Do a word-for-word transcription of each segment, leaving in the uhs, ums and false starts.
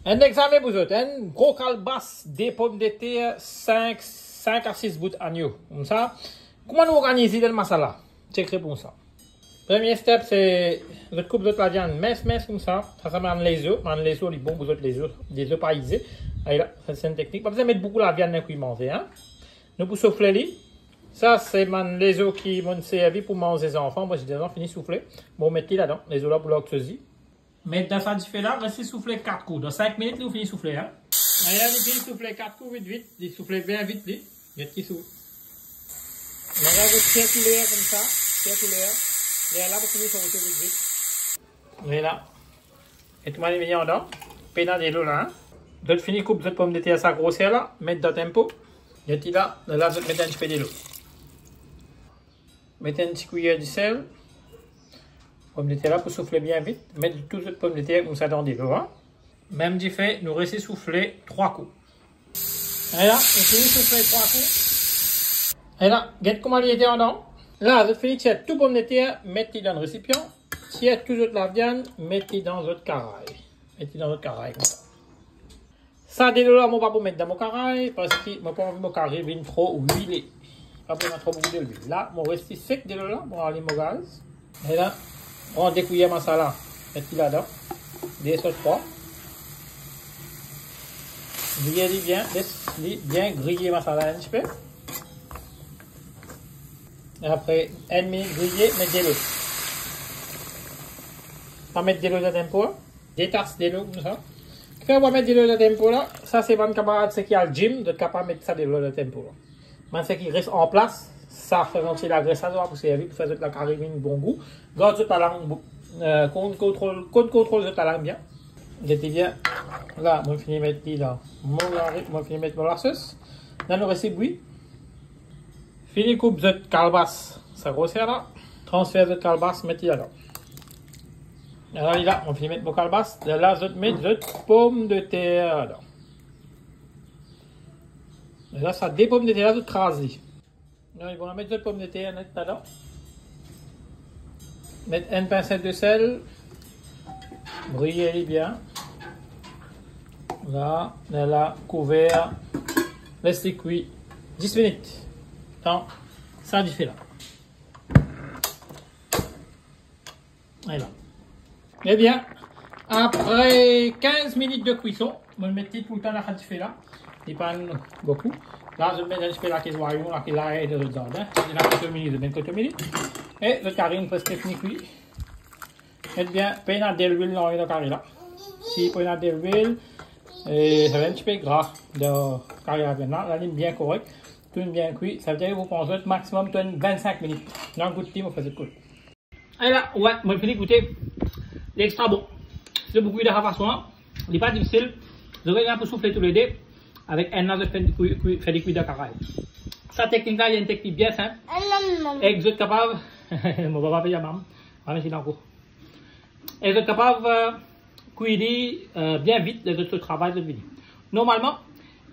Enn legzame pou zot, enn gro kalbas, de pomdeter, sink, sink a sis bout agno. Koumsa, kouma nou organiz li dan masala? Sekre pou sa. Premie step, se zot koup zot laviann mins, mins koumsa. Sa, sa bann lezo, bann lezo, li bon pou zot lezo, lezo pa ize. Ala, sa se enn teknik. Pa bizin met boukou laviann dan kwi manze, hein. Nou pou soufle li. Sa se bann lezo ki mo'nn servi pou manze zanfan. Mo ti dan fini soufle. Mo met li ladan. Lezo la pou larg so zi. Met dan sa dife la, les li soufle kat kou. Dan sink minit, li fini soufle, hein. Ala, li fini soufle kat kou, vit, vit. Li soufle bien vit, li. Get ki sou. Lerla, zot tir kouler koumsa. Tir kouler. Lerla, pou fini soufle vit, vit. Ala. E tou bann li vini andan. Pena delo la, hein. Zot fini koup zot pomdeter sa groser la, met dan tempo. Get li la, la zot met enn tipe delo. Met enn ti kwiyer disel. Pomdeter la pou soufle bien vit. Met tou zot pomdeter koumsa dan delo, hein. Mem dife, nou les li soufle trwa kou. Ala, nou fini soufle trwa kou. Ala, get kouma li ete andan. La, zot fini tir tou pomdeter, met li dan resipian. Tir tou zot laviann, met li dan zot karay. Met li dan zot karay koumsa. Sa delo la, mo pa pou met dan mo karay, parski mo pa anvi mo kari vinn tro wile. Pa pou met tro boukou delwil. La, mo les li sek delo la, mo alim mo gaz. E la, pran de kwiyer masala, met li ladan. De so trwa. Griye li bien, les li bien griye masala enn tipe. E apre, enn minit griye, met delo. Pa met delo dan tempo la. De tas delo koumsa. Kifer mo met delo dan tempo la? Sa se bann kamarad seki al gym, zot kapav met sa delo dan tempo la. Bann seki res anplas, sa fer zot lagres la, zot pou servi pou fer zot lakari vinn bon gou. Gard zot lalang, euh, konn kontrol, konn kontrol zot lalang bien. Gete bien. La, mo fini met li la. Mo lari, mo fini met mo lasos. La, nou les li bwi. Fini koup zot kalbas, sa groser la. Transfer zot kalbas, met li ladan. Ala li la, mo fini met mo kalbas. La, zot met zot pomdeter ladan. E la, sa de pomdeter la, zot kraz li. Non, li bon, met zot pomdeter net ladan. Met enn pinse disel. Griye li bien. La, la, la, kouver. Les li kwi dis minit. Dan sa dife la. Ala. Ebien, apre kinz minit de kwison, mo met li toultan dan sa dife la. Li pa boukou. La, zot met enn tipe lake zwayon, lake lay dan zot zardin. Zot ena kotomili, zot met kotomili. E zot kari inn preske fini kwi. Ebien, pena delwil dan, dan kari la. Si pena delwil, e, sa va enn tipe gra dan kari laviann la. La, li bien korek. Tou bien kwi. Savedir pou pran zot maximum tou vinn-sink minit. Nou gout li, mo fer zot kout. Ala, wi, mo fini goute. Li extra bon. Zot pou kwi dan sa fason la. Li pa difisil. Zot ena pou soufle toulede. Avek enn la, zot fer li kwi, kwi, fer li kwi dan karay. Sa teknik la, li enn teknik bien sinp. Ek zot kapav, mo papa pe dir mam. Mami, si ankor. E zot kapav, euh, kwi li, euh, bien vit, ler zot sot travay, zot vini. Normalman,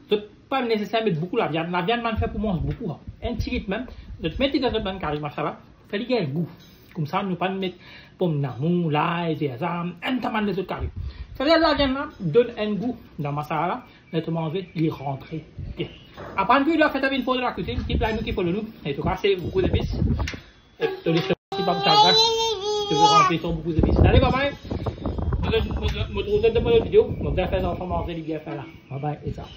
zot pa neseser met boukou laviann. Laviann, bann fer pou manz boukou, hein. Enn tigit mem, zot met li dan zot bann kari masala, fer li gagn gou. Koumsa, nou pa met pomdamour, lay, zinzam, enn ta bann lezot kari. Savedir laviann la donn enn gou dan masala la, ler to manze, li rantre bien. Aprann ki la fer ta vinn for de lakwizinn, ki play nou, ki follow nou. Antouka, se Boukou Zepis. E to les si pa pou sa gras, to ranpli ton Boukou Zepis. Ale, bye bye. Mo, mo, mo trouv zot dan mo lot video. Mo bien fer zanfan manze, li bien fin la. Bye bye, e sa.